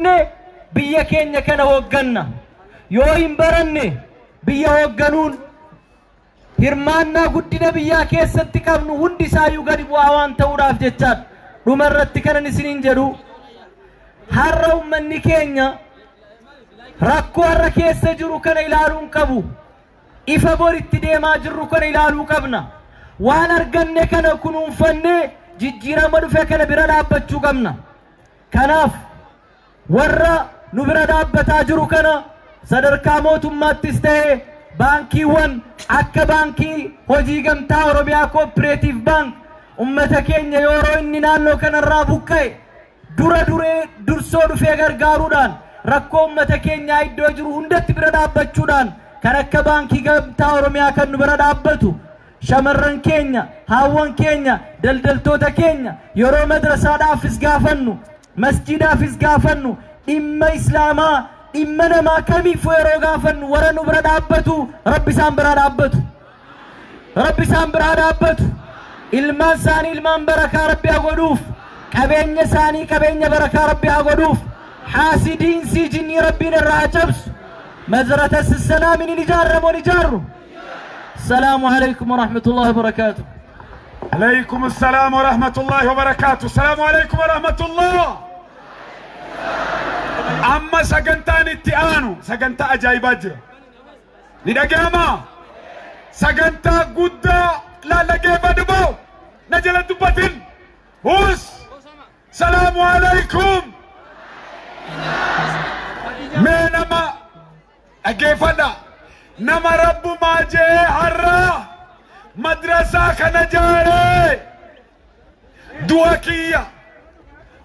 Baranne biyya keenya kana hoogganna. Yoo hin baranne biyya hoogganuun hirmaannaa guddina biyyaa keessatti qabnu hundi isaayyuu gadi bu'aa waan ta'uudhaaf jechaadha. Dhuma irratti kanan isiniin jedhu, har'a ummanni keenya rakkoo har'a keessa jiru kana ilaaluu hin qabu. Ifa boritti deemaa jirru kana ilaaluu qabna. Waan arganne kana kunuunfannee jijjiirama dhufe kana bira dhaabbachuu qabna. Kanaaf warra nu bira dhaabbataa jiru kana, sadarkaa mootummaattis ta'e baankiiwwan akka Baankii Hojii Gamtaa Oromiyaa, Cooperative Bank, ummata keenya yeroo inni naannoo kanarraa buqqa'e dura duree dursoo dhufee gargaaruudhaan, rakkoo ummata keenyaa iddoo jiru hundatti bira dhaabbachuudhaan, kan akka Baankii Gamtaa Oromiyaa kan nu bira dhaabbatu, shamarran keenya, haawwan keenya, daldaltoota keenya, yeroo madrasaadhaafis gaafannu, masjiidaafis gaafannu, dhimma islaamaa, dhimma namaa kamiifuu yeroo gaafannu warra nu bira dhaabbatu, Rabbi isaan biraa dhaabbatu. Rabbi isaan biraa dhaabbatu. Ilmaan isaanii ilmaan barakaa Rabbi haa godhuuf. Qabeenya isaanii qabeenya barakaa Rabbi haa godhuuf. Haasidiinsii jinnii Rabbiin irraa haa cabsu. Madrasa Salaamiin hin ijaarramoo hin ijaarru? السلام عليكم ورحمة الله وبركاته. عليكم السلام ورحمة الله وبركاته. السلام عليكم ورحمة الله. Amma sagantaan itti aanu sagantaa ajaa'ibaa jira. Ni dhaga'ama. Sagantaa guddaa laallaggeeffadhu boo. Na jala dubbatin. Hus. Salaamu alaikum. Mee nama dhaggeeffadha. Nama Rabbumaa jee har'a madrasaa kana jaaree, du'a kiyya,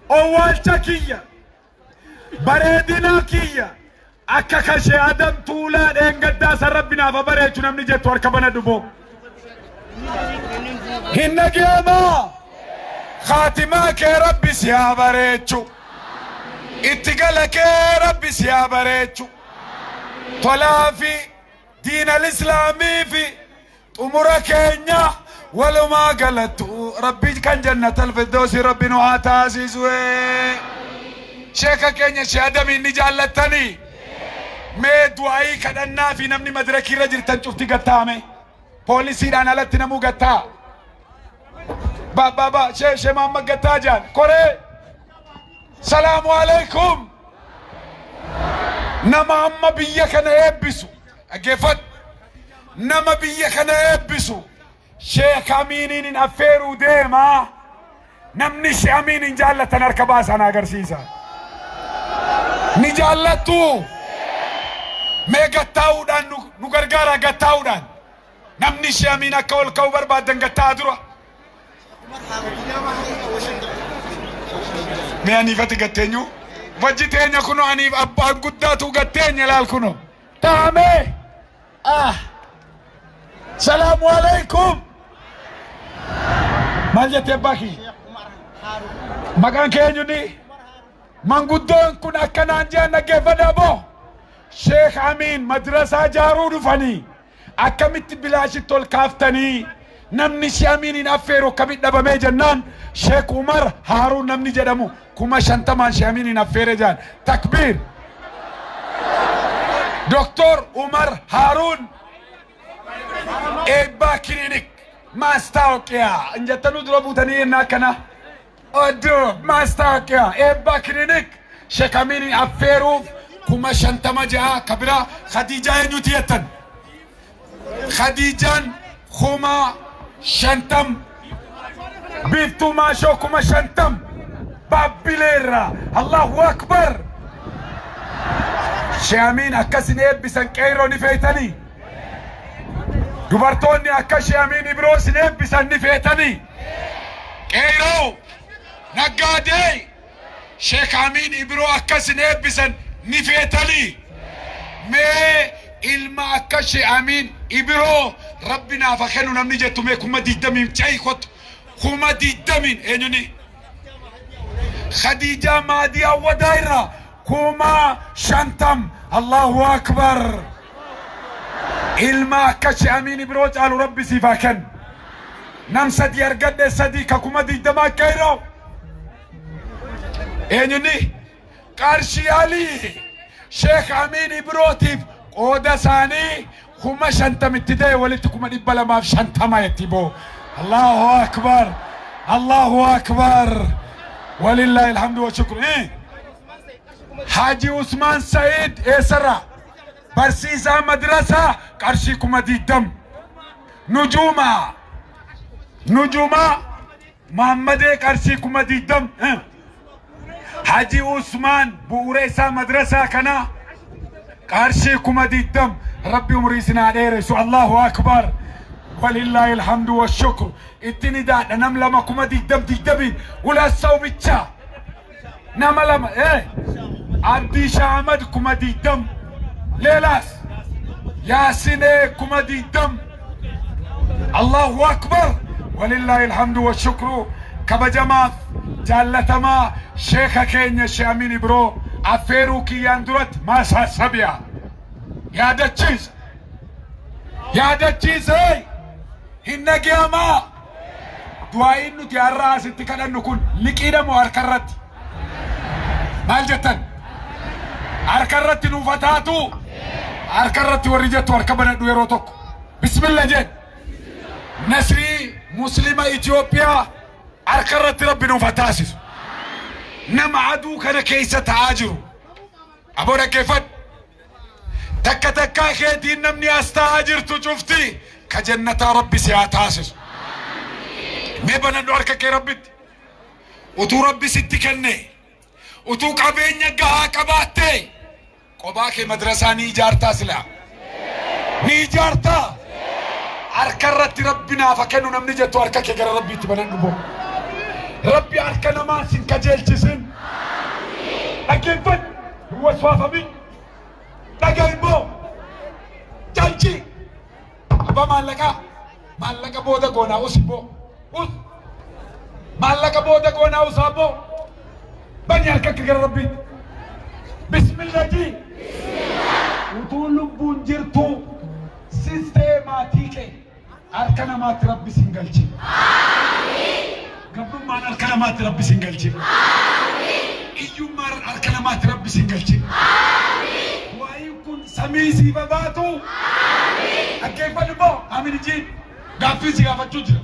owwaalcha kiyya, bareedina kiyya akka kashee Adam Tuulaa dheengaddaa san Rabbi naaf bareechu namni jettu harka bana dhuboo. Hin dhaga'amaa. Kaatimaa kee Rabbi si haa bareechu. Itti gala kee Rabbi si haa bareechu. Tolaa fi diinal islaamii fi xumura keenya walumaa galattu Rabbi kan jannatal firdoosi Rabbi nu haa taasisu. Sheeka keenya Shee Adamiin ni jaallattanii? Mee du'aayii kadhannaa fi namni madirakii irra jirtan cufti gattaame. Poolisiidhaan alatti namuu gattaa. Ba ba ba, shee shee Maamma gattaa jaan. Koree. Salaamu alaikum. Nama amma biyya kana eebbisu. Dhaggeeffadhu. Nama biyya kana eebbisu. Sheek Amiiniin hin affeeruu deemaa. Namni Sheek Amiin hin jaallatan harka baasan agarsiisa. Ni jaallattu. Mee gattaa'uudhaan nu gargaara gattaa'uudhaan. Namni Sheek Amiin akka ol ka'u barbaaddan gattaa'a dura. Mee aniifati gatteenyu? Wajji teenya kuno, aniif abbaan guddaatu gatteenya laal kuno. Taa'amee. Ah. Salaamu alaikum. Maal jettee, abbaa kiyya? Maqaan kee eenyuni? Manguddoon kun akkanaan jedhan, dhaggeeffadhaa boo. Sheekh Amiin madrasaa jaaruu dhufanii akkamitti bilaashitti ol kaaftanii, namni Sheekh Amiin hin affeeru akkamitti dhabamee jennaan, Sheekh Umar Haaruun namni jedhamu 50,000n Sheekh Amiin hin affeere jedhan. Takbiir. Doktor Umar Haaruun, Eebbaa Kilinik ማስታወቂያ injettanuu dura buutanii yennaa akkana. Oddoo ማስታወቂያ Eebbaa Kilinik Sheekh Amiin affeeruuf 50,000 ja'a. Kabira Khadiijaa eenyuti jettan? Khadiijaan 50,000. Biiftuu Maashoo 50,000 Baabbileerraa. Allahu akbar. Sheekh Amiin akkasin eebbisan qeerroo ni feetanii? Dubartoonni akka Sheekh Amiin Ibroo sin eebbisan ni feetanii? Qeerroo naggaadee, Sheekh Amiin Ibroo akkasin eebbisan ni feetanii? Mee ilma akka Sheekh Amiin Ibroo Rabbi naaf haa kennu namni jettu mee 20,000 ca'i kottu. 20,000 eenyuni? Khadiijaa Maadii Awwadaa irraa 50,000. Allahu akbar. Ilma akka Sheekh Amiin Ibroo caalu Rabbi siif haa kennu. Nam sadi argadhe, sadi ka 20,000 akka yeroo. Eenyuni? Qarshii Alii Sheekh Amiin Ibrootiif qooda isaanii 50,000tti ta'e walitti 250,000 jetti boo. Allahu Akbar. Allahu Akbar. Walillahi alhamdu wa shukru. Haji Usmaan Said eessarraa? Barsiisaa madrasaa qarshii 20,000. Nujuuma. Nujuuma Mahammadee qarshii 20,000. Haji Usmaan bu'uureessaa madrasaa kanaa qarshii 20,000. Rabbi umurii isin haa dheeressu. Allahu Akbar. Walillahi alhamdu wa shukru. Itti ni daadha nam lama 20,000 20n ulassa'u bichaa. Nama lama Abdii Shaamad 20,000. Leelaas Yaasinee 20,000. Allahu Akbar. Walillahi alhamdu wa shukru. Kabajamaaf jaallatamaa sheeka keenya Shee Amiin Ibroo affeeruu kiyyaan duratti maasasabiya yaadachiisa. Yaadachiisa hin dhage'amaa. Du'aa'iin nuti har'a asitti kadhannu kun liqiidha moo harka irratti? Maal jettan? Harka irratti nuuf haa taatu. Harka irratti warri jettu harka banadhu yeroo tokko. Bismillah jedh. Nasrii Muslima Itoophiyaa harka irratti Rabbi nuuf haa taasisu. Nama aduu kana keessa taa'aa jiru. Aboo dhaggeeffadhu. Takka takkaa keetiin namni as taa'aa jirtu cufti ka jannataa Rabbi si haa taasisu. Mee banadhu harka kee Rabbitti. Utuu Rabbi sitti kenne, utuu qabeenya gahaa qabaatte, qobaa kee madrasaa ni ijaartaa silaa? Ni ijaartaa? Harka irratti Rabbi naaf haa kennu namni jettu harka kee gara Rabbiitti banadhu boo. Rabbi harka namaan sin kajeelchisin. Dhaggeeffadhu. Hin waswaafamin. Dhaga'i immoo. Calci. Abbaa maallaqaa. Maallaqa booda goonaa usi boo. Us. Maallaqa booda goonaa usaa boo. Bani harka kee gara Rabbiitti. Bismillah jii. Utuu lubbuun jirtuu sis ta'ee maatii kee harka namaatti Rabbi sin galchin. Gabrummaan harka namaatti Rabbi sin galchin. Iyyummaan harka namaatti Rabbi sin galchin. Du'aa'iin kun samii siif haa baatu. Dhaggeeffadhu immoo amin jiin gaaffii si gaafachuu jira.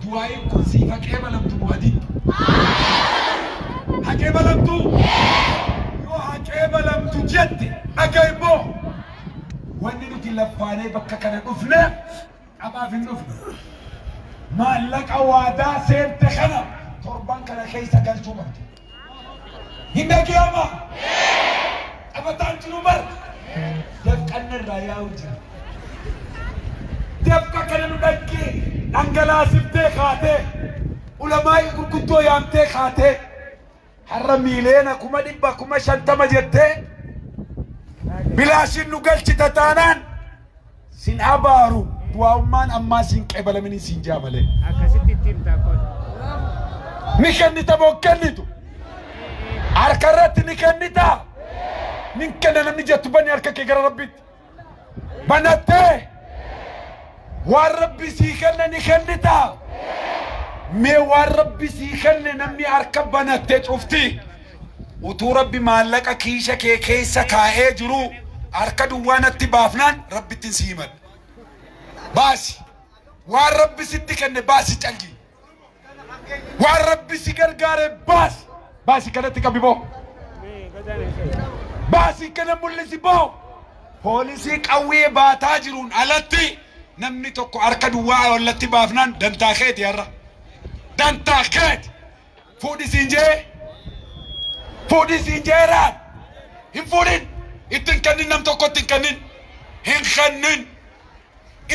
Du'aa'iin kun siif haa qeebalamtu moo haa diddu? Haa qeebalamtu? Yoo haa qeebalamtu jette dhaga'i immoo wanni nuti laffaanee bakka kana dhufneef taphaaf hin dhufne. Maallaqa waadaa seente kana torban kana keessa galchuu qabdi. Hin dhaga'ama. Taphataan jiru bar dafqanna irraa yaa'u jira. Dafqa kana nu dhaggee dhangalaasiftee kaatee ulamaa'ii gurguddoo yaamtee kaatee har'a miiliyoona 100,000 50,000 jettee bilaashin nu galchita taanaan sin abaaru du'aa'ummaan ammaa sin qeebalamin sin jaa malee. Akkasitti itti himtaa qoota. Ni kennita moo kennitu? Harka irratti ni kennita? Nin kenna namni jettu bani harka kee gara Rabbiitti. Banattee waan Rabbi sii kenne ni kennita? Mee waan Rabbi sii kenne namni harka banatte cufti utuu Rabbi maallaqa kiisha kee keessa kaa'ee jiru harka duwwaa natti baafnaan Rabbittiin si himadha. Baasi. Waan Rabbi sitti kenne baasi calji. Waan Rabbi si gargaare baasi. Baasi kanatti qabi boo. Baasi kana mul'isi boo. Poolisii qawwee baataa jiruun alatti namni tokko harka duwwaa wallatti baafnaan dantaa keeti har'a. Dantaa keeti. Fuudhi siin jee. Fuudhi siin jeeraan. Hin fuudhin. Itti hin kennin nam tokko itti hin kennin. Hin kennin.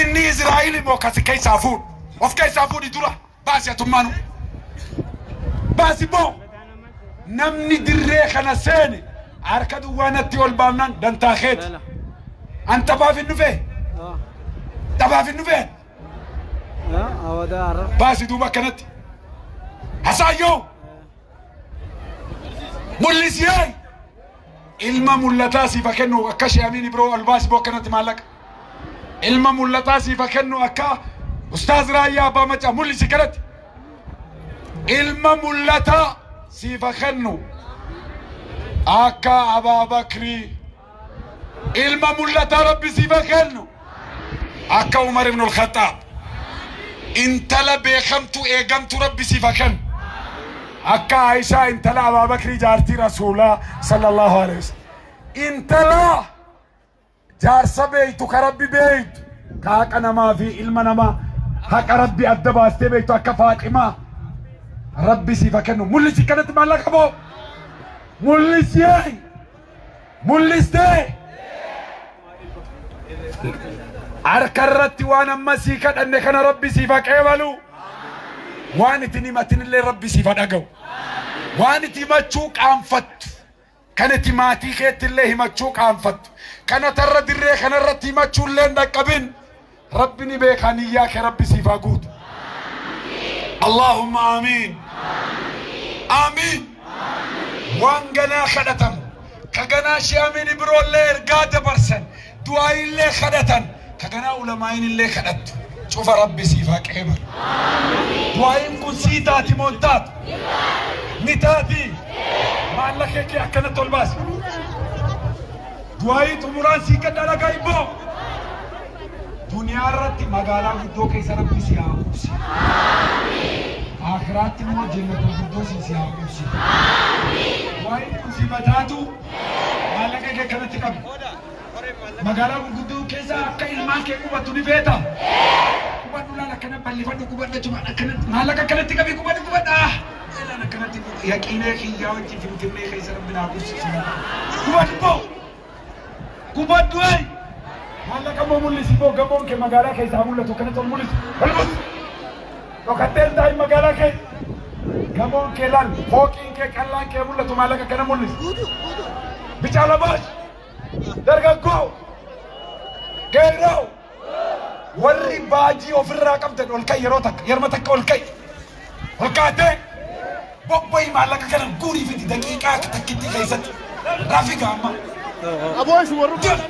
Inni Israa'el immoo kasi keessaa fuudhu. Of keessaa fuudhi dura. Baasi atummaanu. Baasi boo. Namni dirree kana seene harka duwwaa natti ol baafnaan dantaa keeti. An taphaaf hin dhufee. Taphaaf hin dhufee. Baasi duuba akkanatti. Hasaayyoo. Mul'isiyee. Ilma mul'ataa siif haa kennu akka Shee Amiin Ibroo ol baasi boo akkanatti maallaqa. Ilma mul'ataa siif haa kennu akka Ustaaz Raayyaa Abbaa Macaa mul'isi kanatti. Ilma mul'ataa siif haa kennu. Akka Abaabakrii ilma mul'ataa Rabbi siif haa kennu. Akka Umar ibn al-Khattaab intala beekamtu eegamtu Rabbi siif haa kennu. Akka Aishaa intala Abaabakrii jaartii Rasuulaa sallallahu alaihi wasallam. Intala jaarsa beeytu ka Rabbi beeytu ka haqa namaa fi ilma namaa haqa Rabbi adda baastee beektu akka Faaximaa Rabbi siif haa kennu. Mul'isi kanatti maallaqa boo. Mul'isi mul'istee harka irratti waan amma sii kadhanne kana Rabbi siif haa qeebalu. Waan itti himatin illee Rabbi siif haa dhaga'u. Waan itti himachuu qaanfattu. Kan itti maatii keetti illee himachuu qaanfattu. Kana tarra dirree kanarratti himachuu illee hin dhaqqabin. Rabbi ni beekaa niyyaa kee Rabbi siif haa guutu. Allahumma amiin. Amiin. Waan ganaa kadhatamu. Ka ganaa shi'amiin biroollee ergaa dabarsan. Du'aayillee kadhatan. Ka ganaa ulamaayin illee kadhattu. Cufa Rabbi siif haa qeebalu. Du'aayin kun sii taati moo hin taatu? Ni taati. Maallaqa kee akkanatti ol baasi. Du'aayii xumuraan sii kadhaa dhagaa ibboo. Duniyaa irratti magaalaa guddoo keessa Rabbi si haa qubsi. Akiraatti immoo jannata firdoosi si haa qubsi. Du'aayin kun si mataatu maallaqa kee akkanatti qabi. Magaalaa gurguddoo keessa akka ilmaan kee qubattu ni feeta. Qubadhu laal akkana bal'ifadhu qubadhu jechuudha akkanatti maallaqa akkanatti qabi qubadhu qubadha. Ilaal akkanatti yaqiinee kiyyaa wajjin Finfinnee keessa Rabbi naa qubsiisu. Qubadhu boo. Qubadhu ay. Maallaqa immoo mul'isi boo gamoon kee magaalaa keessaa mul'atu akkanatti ol mul'isi. Ol mul'isi. Dhokattee hin taa'in magaalaa keessa. Gamoon kee laal fooqiin kee qallaan kee mul'atu maallaqa kana mul'isi. Bicaa labaash. Dargaggoo. Geerroo. Warri baajii ofirraa qabdan ol ka'i yeroo takka yeroo takka ol ka'i. Ol kaatee bobba'i maallaqa kana guurii fidi daqiiqaa takkitti keessatti. Rafiga amma. Aboo isin warri Daf.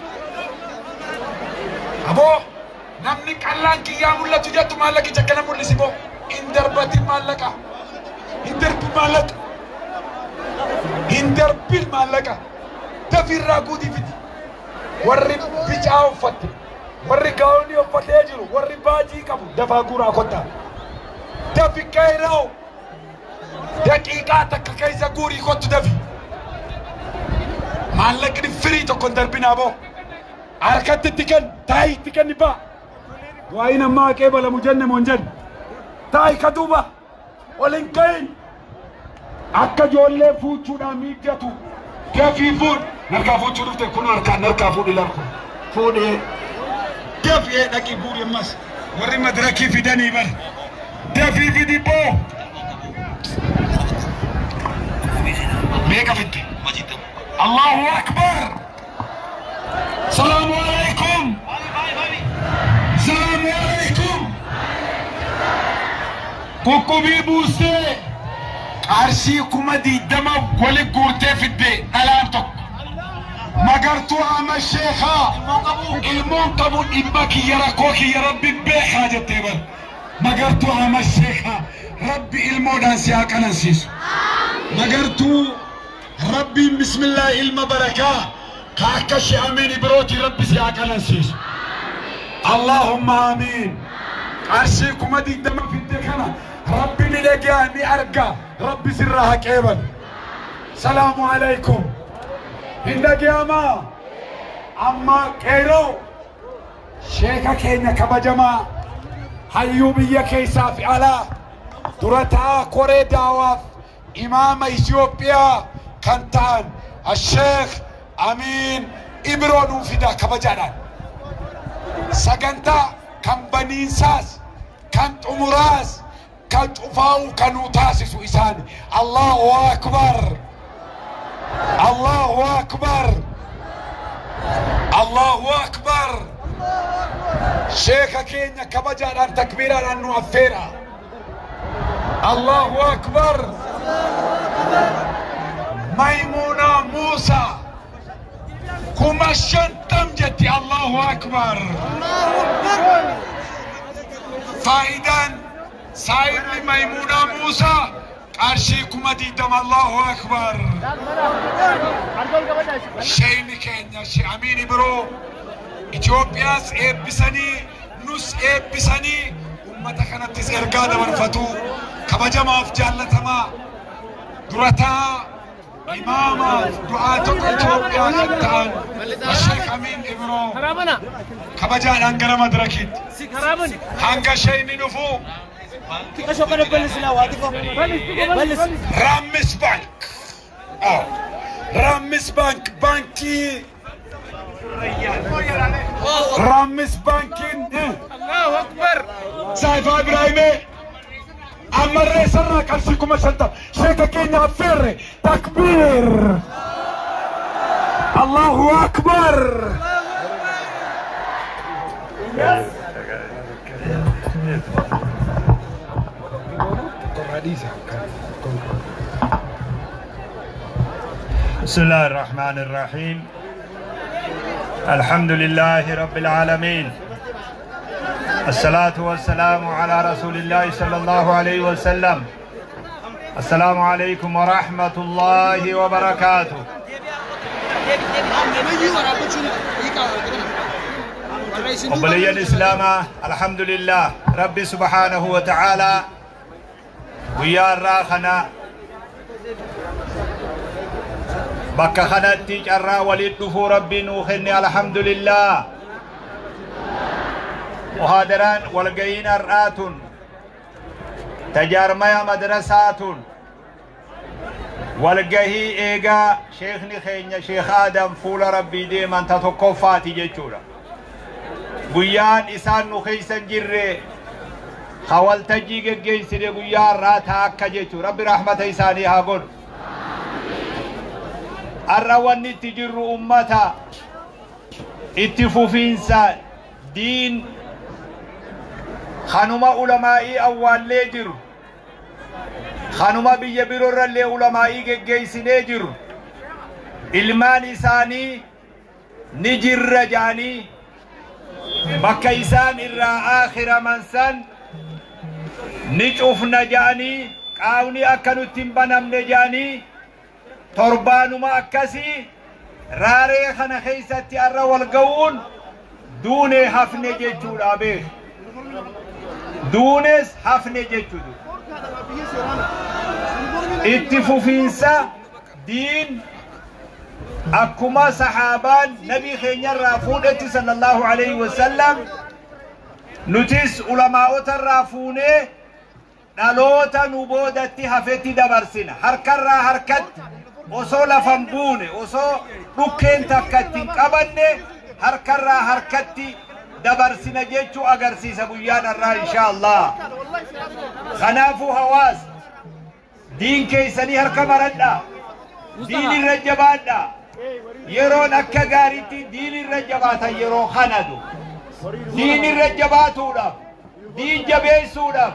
Aboo namni qallaan kiyyaa mul'atu jettu maallaqicha akkana mul'isi boo. Hin darbatin maallaqa. Hin darbin maallaqa. Hin darbin maallaqa. Dafirraa guutii fidi. Warri bicaa uffatte, warri gaawonii uffatee jiru, warri baajii qabu dafaa guuraa kottaa. Dafi qeeroo. Daqiiqaa takka keessa guurii kottu dafi. Maallaqni firii tokko hin darbinaa boo. Harkatti itti kenni, taayi itti kenni baa. Du'aayin ammaa haqee balamu jenne moo hin jenne. Taayi ka duuba ol hin ka'in. Akka ijoollee fuuchuudhaan miidhatu. Dafii fuudh. Narkaa fuuchuu dhufte kun harkaan narkaa fuudhi larku. Fuudhee. Dafii dhaqii guuri ammas. Warri madirakii fidanii bar. Dafii fidi boo. Meeqa fidde? Allahu Akbar. Salaamu alaikum. Salaamu alaikum. Kukkubii buustee qarshii 20,000 wali guurtee fidde dhalaan tokko. Magartuu Ahmad Sheekhaa ilmoon qabu dhimma kiyya rakkoo kiyya Rabbi beekaa jettee bar. Magartuu Ahmad Sheekhaa Rabbi ilmoodhaan si haa qanansiisu. Magartuu Rabbiin bismillah ilma barakaa ka akka shi'amiin birootii Rabbi si haa qanansiisu. Allahumma amiin. Qarshii 20,000 fidde kana Rabbi ni dhaga'a ni arga Rabbi sirraa haa qeebalu. Salaamu alaikum. Hin dhagayamaa? Amma qeeroo sheeka keenya kabajamaa hayyuu biyya keessaa fi alaa dura ta'aa koree daawaaf imaama Itoophiyaa kan ta'an Sheekh Amiin Ibiroo nuu fidaa kabajaadhaan. Sagantaa kan baniinsaas kan xumuraas kan cufaa'u kan nuu taasisu isaani. Allahu Akbar. Allahu Akbar. Allahu Akbar. Sheeka keenya kabajaadhaan takbiiraadhaan nu affeera. Allahu Akbar. Maymuunaa Muusaa 50,000 jetti. Allahu Akbar. Faayidaan saayibni Maymuunaa Muusaa Qarshii 20,000. Allahu akbar. Sheeyni keenya Sheekh Amiin Ibroo Itoophiyaas eebbisanii, nus eebbisanii, ummata kanattis ergaa dabarfatu. Kabajamaaf jaallatamaa durataa imaamaaf du'aa tokko Itoophiyaa kan ta'an Sheekh Amiin Ibroo kabajaadhaan gara madirakiitti. Hanga sheeyni dhufu, Raammis Bank. Raammis Bank, baankii Raammis Baankiin. Saayifaa Ibraahimee ammarree sarraa qarshii 50,000 sheeka keenya affeerre. Takbiir! Allahu akbar! بسم الله الرحمن الرحيم، الحمد لله رب العالمين، الصلاة والسلام على رسول الله صلى الله عليه وسلم. السلام عليكم ورحمة الله وبركاته. Obboleeyyan Islaamaa, alhamdulillah, Rabbi subhaanahu wa ta'aalaa guyyaa irraa kana bakka kanatti carraa walitti dhufuu Rabbi nuu kenne, alhamdulillah. Muhaadaraan walga'iin har'aa tun tajaarmaya madrasaa tun walgahii eegaa sheekni keenya Sheekh Aadam fuula Rabbii deeman ta tokkoffaati jechuudha. Guyyaan isaan nu keessa hin jirre ka waltajjii geggeessine guyyaa har'aa ta'a akka jechuudha. Rabbi rahmata isaanii haa godhu. Har'a wanni itti jirru ummata itti fufiinsa diin kanuma ulamaa'ii awwaallee jiru, kanuma biyya biroorrallee ulamaa'ii geggeessinee jiru, ilmaan isaanii ni jirra jaanii bakka isaan irraa aakhiraman san ni cufna ja'anii, qaawni akka nutti hin banamne ja'anii, torbaanuma akkasii raaree kana keessatti har'a wal ga'uun duunee hafne jechuudha beek. Duunes hafne jechuudha. Itti fufiinsa diin akkuma sahaabaan nabii keenyarraa fuudhetti sallallahu alaihi wasallam, nutis ulamaa'ota irraa fuunee dhaloota nu boodatti hafetti dabarsina. Harkarraa harkatti osoo lafan buune, osoo dhukkeen takka itti hin qabanne, harkarraa harkatti dabarsina jechuu agarsiisa guyyaan har'aa insha Allah. Kanaafuu hawaasa, diin keessanii harka maradhaa, diin irra jabaadhaa. Yeroon akka gaariitti diin irra jabaatan yeroo kanadu. Diin irra jabaatuudhaaf, diin jabeessuudhaaf,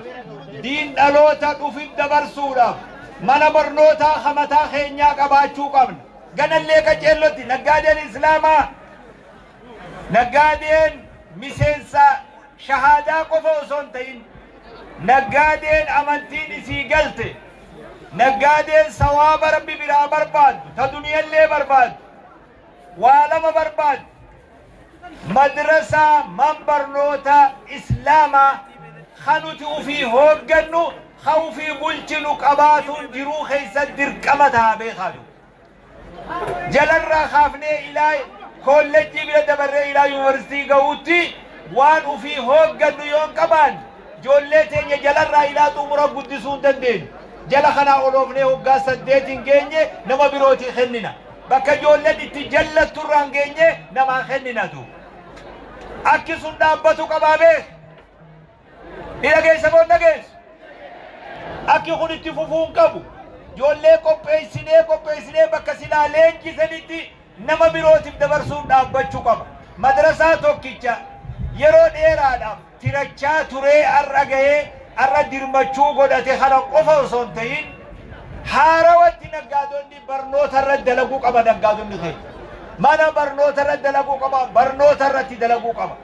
diin dhaloota dhufif dabarsuudhaaf mana barnootaa kamataa keenyaa qabaachuu qabna. Ganallee qaceellotti naggaadeen Islaamaa, naggaadeen miseensa shahaadaa qofa osoo hin ta'in, naggaadeen amantiin isii galte, naggaadeen sawaaba Rabbi biraa barbaaddu, ta duniyallee barbaaddu, waa lama barbaaddu: madrasaa, man barnoota Islaamaa kan nuti ufii hooggannu, ka ufii bulchinu qabaatuun jiruu keessa dirqama ta'a beekaatu. Jalarraa kaafnee ilaa koolleejjii bira dabarree ilaa yuunivarsiitii gahuutti waan ufii hooggannu yoon qabaan, ijoollee teenya jalarraa ilaa xumura guddisuu hin dandeenyu. Jala kanaa oloofnee hoggaa 8 hin geenye nama birootii kennina. Bakka ijoolleen itti jallattu irraa hin geenye namaa kenninatu. Akki sun dhaabbatu qabaa beek. Ni dhageessa moo hin dhageessu? Akki kun itti fufuu hin qabu. Ijoollee qopheessinee qopheessinee bakka silaa leenjisanitti nama birootiif dabarsuun dhaabbachuu qaba. Madrasaa tokkicha yeroo dheeraadhaaf tirachaa turee har'a gahee har'a dirmachuu godhate kana qofa osoo hin ta'in, haarawatti naggaadonni barnoota irratti dalaguu qaba. Naggaadonni keenya mana barnoota irratti dalaguu qaba, barnoota irratti dalaguu qaba.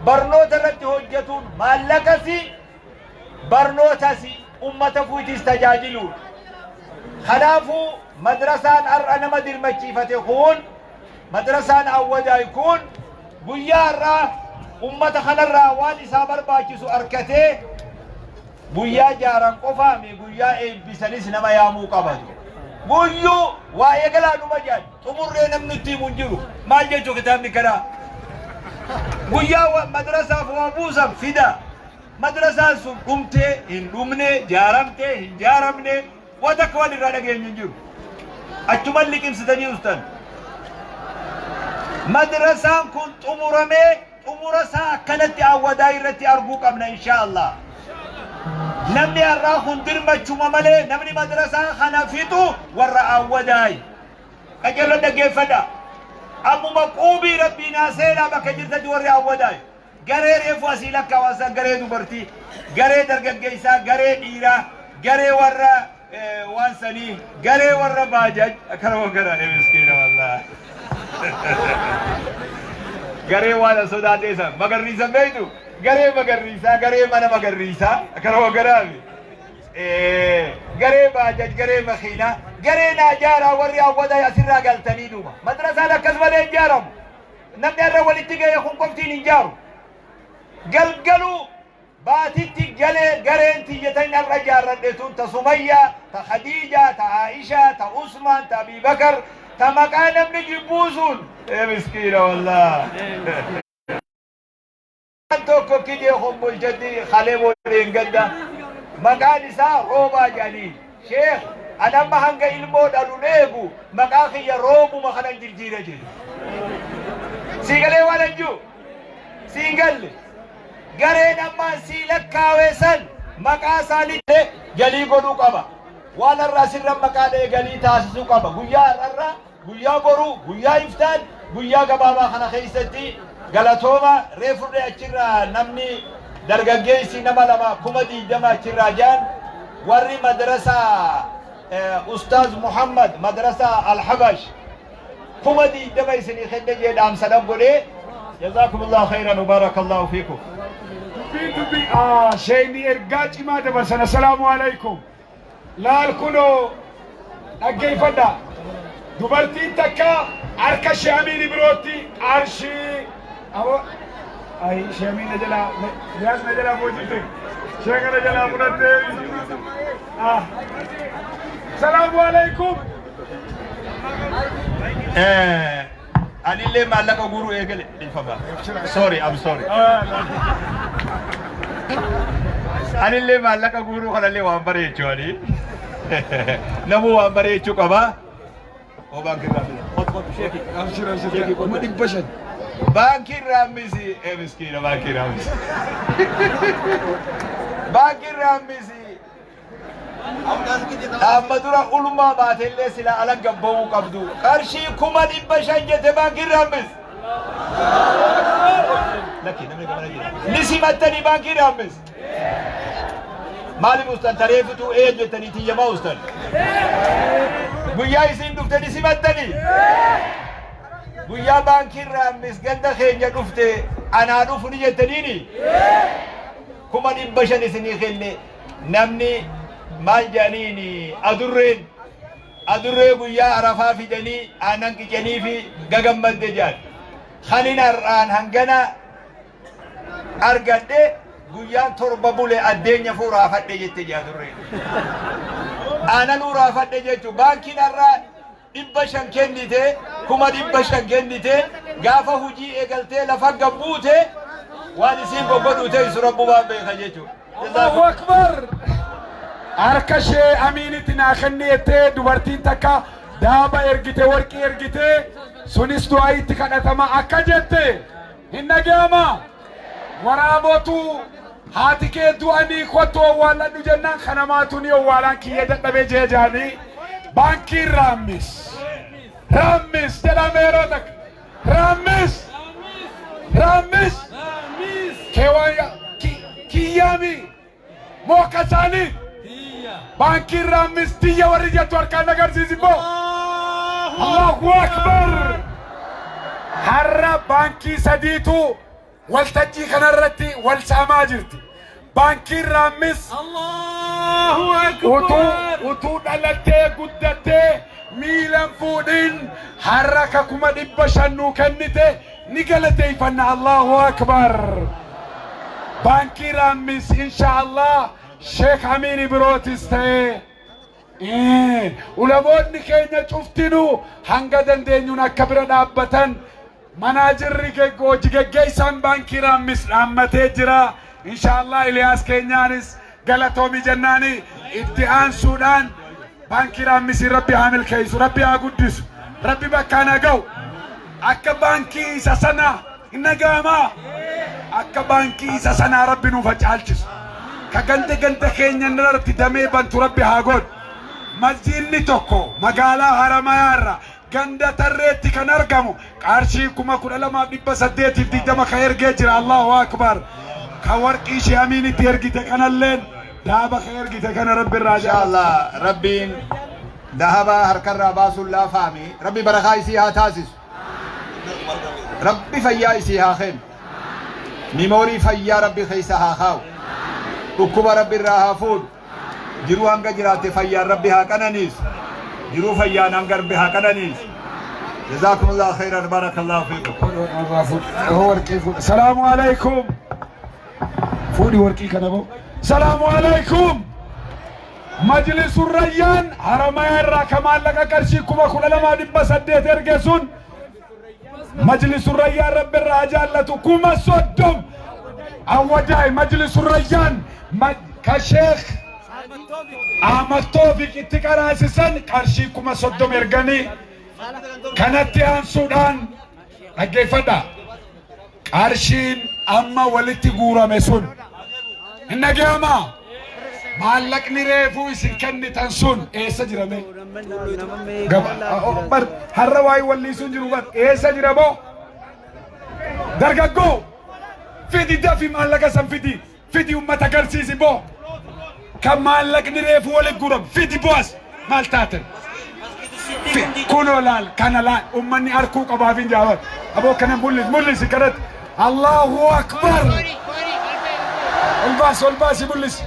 Barnoota irratti hojjetuun maallaqasi, barnootasi, ummata fuitis tajaajiluudha. Kanaafuu madrasaan har'a nama dirmachiifate kun, madrasaan Awwadaay kun, guyyaa har'aa ummata kanarraa waan isaa barbaachisu arkatee, guyyaa jaaran qofaami, guyyaa eebbisanis nama yaamuu qabatu. Guyyuu waa eegalaa dhuma jaan xumurree namni itti himu hin jiru. Maal jechuu kitaabni kanaa? Guyyaa madrasaaf waa buusan fida. Madrasaan sun dhumtee hin dhumne, jaaramtee hin jaaramne, waan takka waan irraa dhageenye hin jiru. Achuman liqimsitanii ustan. Madrasaan kun xumuramee, xumura isaa akkanatti Awwadaa irratti arguu qabna, insha Allah. Namni har'aa kun dirmachuma malee, namni madrasaa kana fixu warra Awwadaay. Qajeeloo dhaggeeffadha. Ammuma quubii Rabbii naa seenaa bakka jirtatti warri Awwadaay. Garee reefu asii lakkaawansan, garee dubartii, garee dargaggeessaa, garee dhiiraa, garee warra waan sanii, garee warra baajaj akkana gara miskiina wallah. Garee waan sodaadheessa magarriisa beektu, garee magarriisaa, garee mana magarriisaa akkana garaami. Garee baajaj, garee makiinaa, garee naajaaraa, warri Awwadaa asirraa galtanii duuba. Madrasaan akkas malee hin ijaaramu. Namni har'a walitti ga'e kun qoftiin hin jaaru. Galgaluu baatitti galee gareen tiyyatan har'a ijaarradhe tun, ta Sumayyaa, ta Khadiijaa, ta Aishaa, ta Usmaan, ta Abibakar, ta maqaa namni jibbuu sun. Ee miskiina wallah. Tokko kijee Kombolchatti kalee boodeen gadda. Maqaan isaa Roobaa jedhanii. Sheekh, an amma hanga ilmoo dhalu eegu maqaa kiyya Roobuma kanan jirjiira jedhe. Sii galee waan anjuu? Siin galle. Gareen ammaan sii lakkaawee san maqaa isaanii galii godhuu qaba. Waan har'aa sirra maqaa dha'e galii taasisuu qaba. Guyyaa har'arraa, guyyaa boruu, guyyaa iftaan, guyyaa gabaabaa kana keessatti galatooma. Reefurree achirraa namni dargaggeessi nama lama 20,000 achirraa jaan, warri madrasaa Ustaaz Muhammad, madrasaa Alhabash, 20,000 isinii kenne jee dhaamsadhan godhee. Jazaakumullahu khayran, barakallahu fiikum. Dubbiin dubbii sheeyni ergaa cimaa dabarsan. Assalaamu alaikum. Laal, kunoo dhaggeeffadha. Dubartiin takka harka Sheamiini birootti qarshii ay Sheamiin na jalaa, Liyaas na jalaa boojite, sheeka na jalaa fudhattee. Salaamu alaikum. Anillee maallaqa guuruu eegale, dhiifama. Sorry, I'm sorry. Anillee maallaqa guuruu kanallee waan bareechuu ani. Namuu waan bareechuu qaba. Oo, baankii irraa fida. Qot qot, sheeki. Abshir, abshir. 500,000. Baankii Raammis, ee miskiina, baankii Raammis. Baankii Raammis. Dhaabba dura ulmaa baatellee sila ala gabba'uu qabdu. Qarshii 500,000 jette baankiin Raammis. Lakki, namni gamana jira. Ni simattanii baankii Raammis? Maaliif ustan tareefituu ee jettanii tiyyamaa ustan? Guyyaa isiin dhufte ni simattanii? Guyyaa baankiin Raammis ganda keenya dhufte anaa dhufu ni jettaniini? 500,000 isinii kenne. Namni maal jedhaniini, adurreen adurree guyyaa Arafaa fidanii aannan qicanii fi gagammadde jedhan. Kanin har'aan hangana argadhe, guyyaan 7 bule addeenya fuuraafadhe jette jedha adurreen. Aanan uraafadhe jechuun baankiin har'aa 500 kennite, 500,000 kennite, gaafa hujii eegaltee lafa gabbuute waan isiin goggodhu teessu Rabbumaan beeka jechuudha. Allahu akbar. Harka ishee Amiinitti naa kenni jettee dubartiin takka daaba ergite, warqii ergite, sunis du'aa itti kadhatama akka jette hin dhaga'ama. Waraabotu haati kee du'anii kottu owwaalladhu jennaan kanamaatu ni owwaalaan kiyya dadhabee jee jaanii. Baankiin Raammis. Raammis jedhame yeroo takka. Raammis. Raammis. Keewaan kiyyaami moo akka isaanii baankiin Raammis tiyya warri jettu harkaan agarsiisi immoo. Allahu akbar. Har'a baankii sadiitu waltajjii kanarratti wal saamaa jirti. Baankiin Raammis Allahu utuu Akbar. Utuu dhalattee guddattee miilan fuudhin har'a ka 500,000 nuu kennite ni galateeffanna. Allahu Akbar. Baankii Raammis insha Allah Sheekh Amiin birootis ta'ee ulamoonni keenya cuftinuu hanga dandeenyuun akka bira dhaabbatan manaajirri hojii geggeessaan baankii Raammis dhaammatee jira. Insha Allah Iliyaas keenyaanis galatoomi jennaani. Itti aansuudhaan baankii Raammisii Rabbi haa milkeessu, Rabbi haa guddisu, Rabbi bakkaan haa ga'u. Akka baankii isa sana hin dhaga'amaa, akka baankii isa sanaa Rabbi nuuf haa caalchisu. Ka ganda ganda keenya irratti damee bantu Rabbi haa godhu. Masjiidni tokko magaalaa Haramayaa irra ganda Tarreetti kan argamu qarshii 12,820 ka ergee jira. Allahu Akbar. Ka warqii ishee Amiinitti ergite kanalleen daaba ka ergite kana Rabbi irraa Insha Allah Rabbiin dahaba harkarraa baasuun laafaami. Rabbi barakaa isii haa taasisu. Rabbi fayyaa isii haa kennu. Memory fayyaa Rabbi keessa haa kaa'u. Dhukkuba Rabbi irraa haa fuudhu. Jiruu hanga jiraatte fayyaan Rabbi haa qananiisu. Jiruu fayyaan hanga Rabbi haa qananiisu. Jazakumullah khairan, barakallahu fiikum. Warqii fuudhi. Salaamu alaikum. Fuudhi warqii kana boo. Salaamu alaikum. Majlisun Rayyaan Haramayaa irraa ka maallaqa qarshii 12,800 erge sun, Majlisun Rayyaan Rabbi irraa haa jaallatu, 30,000 awwadaay. Majlisun Rayyaan ka Sheekh Ahmad Toofiq itti qaraasisan qarshii 30,000 erganii. Kanatti aansuudhaan dhaggeeffadha. Qarshiin amma walitti guurame sun hin dhaga'amaa? Maallaqni reefuu isin kennitan sun eessa jirame? Bar har'a waa'ee walliisuun jiru bar eessa jira moo? Dargaggoo, fidi, dafi, maallaqa san fidi, fidi, ummata agarsiisi boo. Kan maallaqni reefuu walitti guurame fidi bo'as maal taaten? Kunoo laal, kana laal, ummanni arkuu qabaaf hin jaaban. Aboo, kana mul'isi, mul'isi kanatti. Allahu Akbar. Ol baasi, ol baasi, mul'isi.